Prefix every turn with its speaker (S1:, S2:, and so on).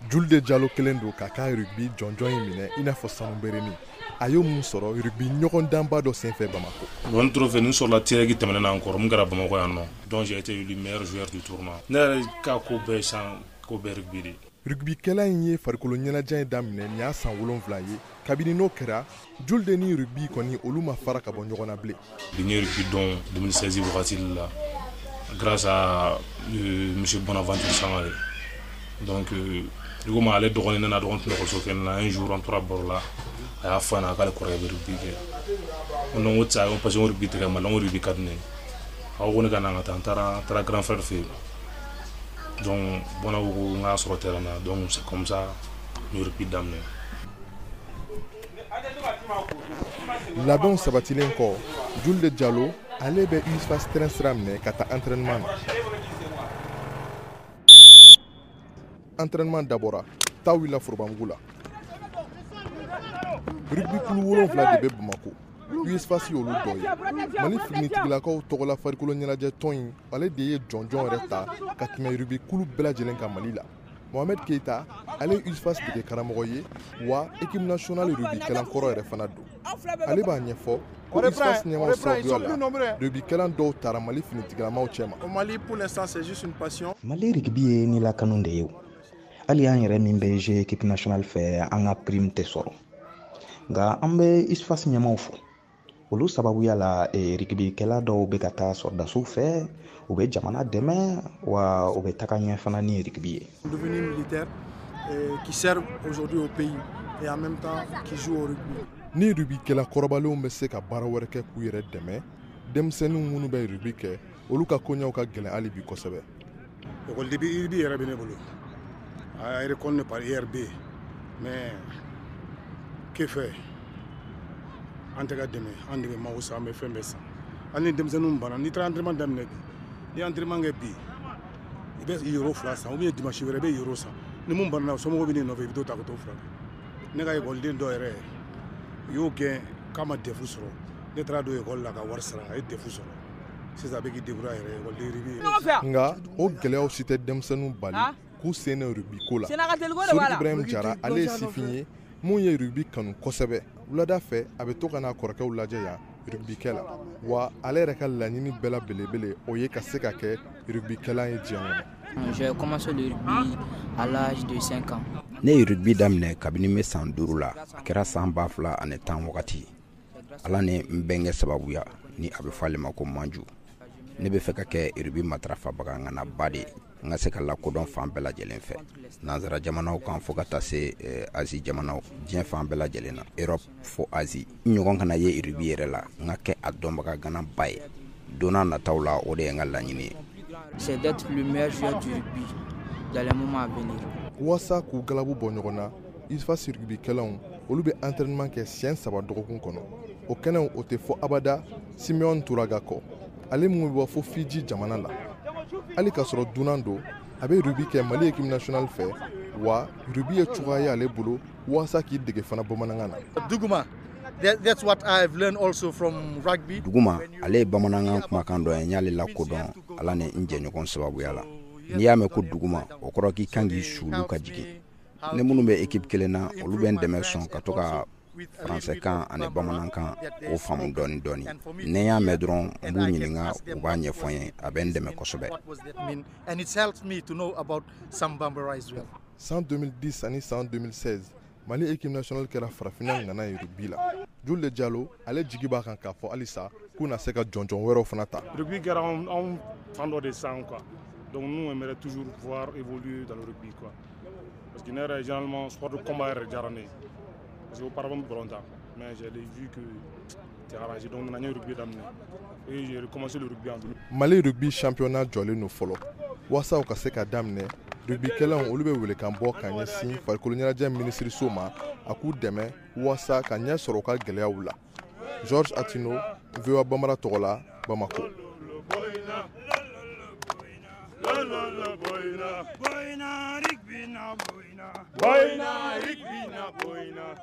S1: Julde Jalo kelen don k'a ka rugby jɔnjɔn in minɛ i n'a fɔ sanuberenin. A y'o mun sɔrɔ rugby ɲɔgɔndanba dɔ senfɛ Bamakɔ.
S2: Bon, trophée nin sɔrɔla tirage tɛmɛnen na encore mun kɛra Bamakɔ yan nɔ. Donc j'ai été élu meilleur joueur du tournoi. Ne yɛrɛ ka ko bɛɛ san ko bɛɛ rugby de.
S1: Rugbykɛla in ye farikolo ɲɛnajɛ in daminɛ nin y'a san 7 ye. Kabini n'o kɛra, Julde ni rugby kɔni olu ma fara ka bɔ ɲɔgɔn na bilen.
S2: N ye rugby dɔn 2016 wagati la grâce à monsieur Bonaventure Sangare. Donc komi ale dɔgɔnin ne n'a dɔgɔnin tun ekɔliso kelen na, un jour an tora baro la, a y'a fɔ a ɲɛna k'ale kɔrɔkɛ bɛ rugby kɛ. N ko tɛ se parce que n ko rugby tɛ kɛ Mali la, n ko rugby ka di ne ye. A ko ne ka na ka taa, n taara grand frère fɛ yen. Donc Bona ko n k'a sɔrɔ terrain na, donc c'est comme ça n ye rugby daminɛ.
S1: Labɛnw sabatilen kɔ, Julde Jalo ale bɛ USFAS terrain sira minɛ ka taa entraînement na. Entraînement dabɔra, taa wulila forobamugu la. Rugby kulu 7 de bɛ Bamakɔ. USFAS y'olu dɔ ye. Mali finitigilakaw tɔgɔla farikolo ɲɛnajɛ tɔn in, ale de ye jɔnjɔn yɛrɛ ta ka tɛmɛ rugby kulu bɛɛ lajɛlen kan Mali la. Mohamed Keita, ale ye USFAS dege karamɔgɔ ye, wa équipe nationale rugby kɛlan kɔrɔ yɛrɛ fana don. Ale b'a ɲɛfɔ ko USFAS ɲɛmaaw sababuya la, rugby kɛlan dɔw taara Mali finitigilamaw cɛma.
S3: Au Mali, pour l'instant, c'est juste une passion.
S4: Mali rugby ye ni lakanu de ye o. Hali an yɛrɛ min bɛ jouer équipe nationale fɛ, an ka prime tɛ sɔrɔ. Nka an bɛ USFAS ɲɛmaaw fo. Olu sababuya la, rugby-kɛla dɔw bɛ ka taa sɔrɔdasiw fɛ, u bɛ jamana dɛmɛ, wa u bɛ taga ɲɛ fana ni rugby ye.
S3: Devenir militaire qui servent aujourd'hui au pays et en même temps qui joue au rugby.
S1: Ni rugby-kɛla kɔrɔbalenw bɛ se ka baara wɛrɛ kɛ k'u yɛrɛ dɛmɛ, denmisɛnninw minnu bɛ rugby kɛ, olu ka koɲɛw ka gɛlɛn hali bi kosɛbɛ.
S5: Ekɔliden rugby yɛrɛ bɛ ne bolo. A reconnu par IRB, mais que fait? An tɛ ka dɛmɛ, an de bɛ mago sa, an bɛ fɛn bɛɛ san. Hali ni denmisɛnninw banna, n'i taara entraînement daminɛ bi, n'i ye entraînement kɛ bi, i bɛ euro 2 san, ou bien dimanche wɛrɛ i bɛ euro san. Ni mun banna, somɔgɔw bɛ n'i nɔfɛ, i bɛ t'o ta ka t'o furakɛ. Ne ka ekɔliden dɔ yɛrɛ, u y'o gɛn k'a ma DEF sɔrɔ. Ne taara don ekɔli la ka wari sara, a ye DEF sɔrɔ. Sisan a bɛ k'i débrouiller a yɛrɛ ye, ekɔliden rugby ye.
S1: Nka o gɛlɛyaw si tɛ denmisɛnninw bali k'u sen don rugby ko la. Sori Ibrahim Jara, ale ye sifin ye mun ye rugby kanu kosɛbɛ. Wulada fɛ, a bɛ to ka n'a kɔrɔkɛw lajɛ yan rugbykɛ la. Wa ale yɛrɛ ka laɲini bɛɛ la belebele, o ye ka se ka kɛ rugbykɛla ye diɲɛ kɔnɔ.
S6: J'ai commencé le rugby à l'âge de 5 ans.
S7: Ne ye rugby daminɛ kabini n bɛ san 5 la. A kɛra san 2010 wagati. Ala ni n bɛnkɛ sababuya ni a bɛ fɔ ale ma ko Manju. Ne bɛ fɛ ka kɛ rugby matarafabaga ŋanaba de ye. N ka se ka lakodɔn fan bɛɛ lajɛlen fɛ. Nanzara jamanaw kan fo ka taa se Asie jamanaw, diɲɛ fan bɛɛ lajɛlen na, Europe fo Asie. N ɲɔgɔn kana ye rugby yɛrɛ la, n ka kɛ a dɔnbaga ganaba ye. Don n'a nataw la, o de ye n ka laɲini ye.
S6: C'est d'être le meilleur joueur du rugby dans les moments à venir.
S1: Walasa k'u galabu bɔ ɲɔgɔn na, USFAS rugbykɛlaw olu bɛ entraînement kɛ siɲɛ 3 dɔgɔkun kɔnɔ. O kɛnɛw o tɛ fɔ abada Simeon Turaga kɔ. Ale mun bɛ bɔ fo Fiji jamana la. Hali k'a sɔrɔ dunan don, a bɛ rugby kɛ Mali équipe nationale fɛ, wa rugby ye cogoya ye ale bolo walasa k'i dege fana bamanankan na.
S3: Duguma, that's what I've learned also from rugby.
S7: Duguma, ale ye bamanankan kumakan dɔ ye, n y'ale lakodɔn Ala ni n jɛɲɔgɔn sababuya la. N'i y'a mɛn ko duguma, o kɔrɔ k'i kan k'i sulu ka jigin. Ni minnu bɛ équipe kelen na, olu bɛ n dɛmɛ sɔn ka to ka français kan ani bamanankan o faamu dɔɔni dɔɔni. Ni n y'a mɛn dɔrɔn, n b'u ɲininka, u b'a ɲɛfɔ n ye, a bɛ n dɛmɛ kosɛbɛ.
S3: And it's helped me to know about some Bambara as well.
S1: San 2010 ani san 2016, Mali équipe nationale kɛra farafinna ŋana ye rugby la. Julde Jalo, ale jigi b'a kan k'a fɔ halisa k'u na se ka jɔnjɔn wɛrɛw fana ta.
S2: Rugby kɛra anw fan dɔ de san quoi. Donc nous on aimerait toujours voir évoluer dans le rugby quoi. Parce que ne yɛrɛ généralement sport de combat yɛrɛ diyara ne ye. Parce que auparavant, n bɛ mais j'ai vu que c'est arrangé, donc on a rugby daminɛ et j'ai recommencé le rugby en 2000.
S1: Mali rugby championnat jɔlen don fɔlɔ. Walasa u ka se ka daminɛ, rugbykɛlaw olu bɛ welekan bɔ ka ɲɛsin farikolo ɲɛnajɛ minisiriso ma, a k'u dɛmɛ walasa ka ɲɛ sɔrɔ u ka gɛlɛyaw la. Georges Atino, VOA Bambara tɔgɔ la, Bamako.
S5: Boina, rugby na boina. Boina, rugby na boina.